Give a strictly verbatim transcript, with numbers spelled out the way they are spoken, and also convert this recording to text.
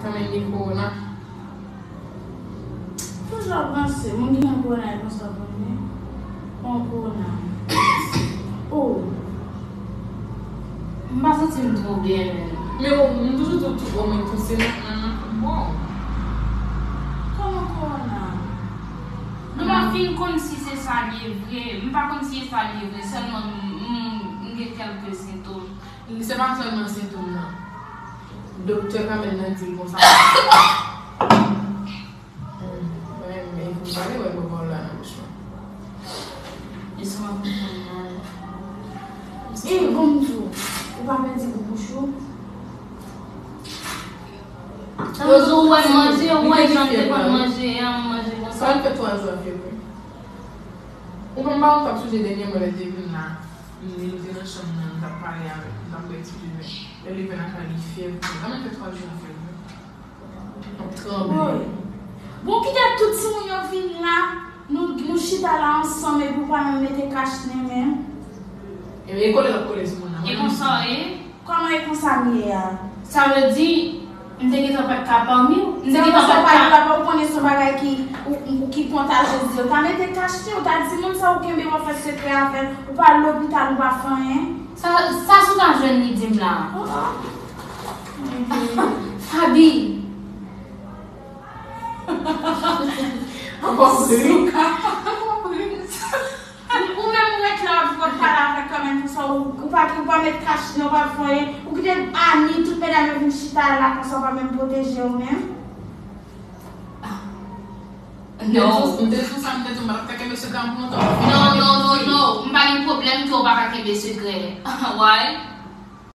Sa menm gen kowona. Toujou ap panse, moun ki gen kowona e konsa konn gen. Bon, kowona. Oh, m pa santi m twò byen menm. Men ou, m toujou tou, tou, omwen tou se nan, nan, nan, bon. Kòman kowona? M pa fin konn si se sa l ye vre. M pa konn si se sa l ye vre. Sèlman m, m, m gen kèlke sentòm. Se pa sèlman sentòm nan. Doktè Kamèl nan di l konsa. Hmm, men, men, pou pale wè bòbò la nan bouch mwen. Eswa konprann mal. E bon, m di w, ou pa pèdi gou bouch ou? Tankou ou wè m manje, ou wè jan m te konn manje an, m manje konsa. Sa l fè twa jou a fyèv wi. Ou konn pa, ou t ap sonje dènyèman lè l te vin la. Li te nan chanm nan, li t ap pale avèk, li t ap bay ti bebe. Lè li vin lakay li, fyèv. Li t ap fè twa jou a fyèv. L ap tranble. Woy. Bon, kite tout timoun yo vin la, nou, nou chita la ansanm epi w pa menm mete kach nen menm. E, e kole l ap kole sou moun nan. E konsa w ye? Kòman e konsa m ye a? Sa vle di, m te gentan pa t ka pami w. M te gentan pa t ka. Sa ou pa ou konnen se yon bagay ki, ou, ou, ki kontajyez li. Ou ta mete kach nen, ou ta di moun sa ou kenbe w ap fè sekrè avè l. Ou pa al lopital, ou pa fè anyen. Sa, sa si w ta jwenn li di m la. Oh, oh. Fabi. Ankò plis. Ou menm ou ret la w ap vin konn pale avèk kanmenm konsa, ou, ou pa, ou pa met kach nen, ou pa fè anyen, ou kite Ani, tout medam yo vin chita la konsa, ou pa menm pwoteje w menm. Non. M te di w sa, m te di w m pa t ap ka kenbe sekrè an pou lontan. Non, non, non, non. M pa gen pwoblèm ke w pa ka kenbe sekrè. Why?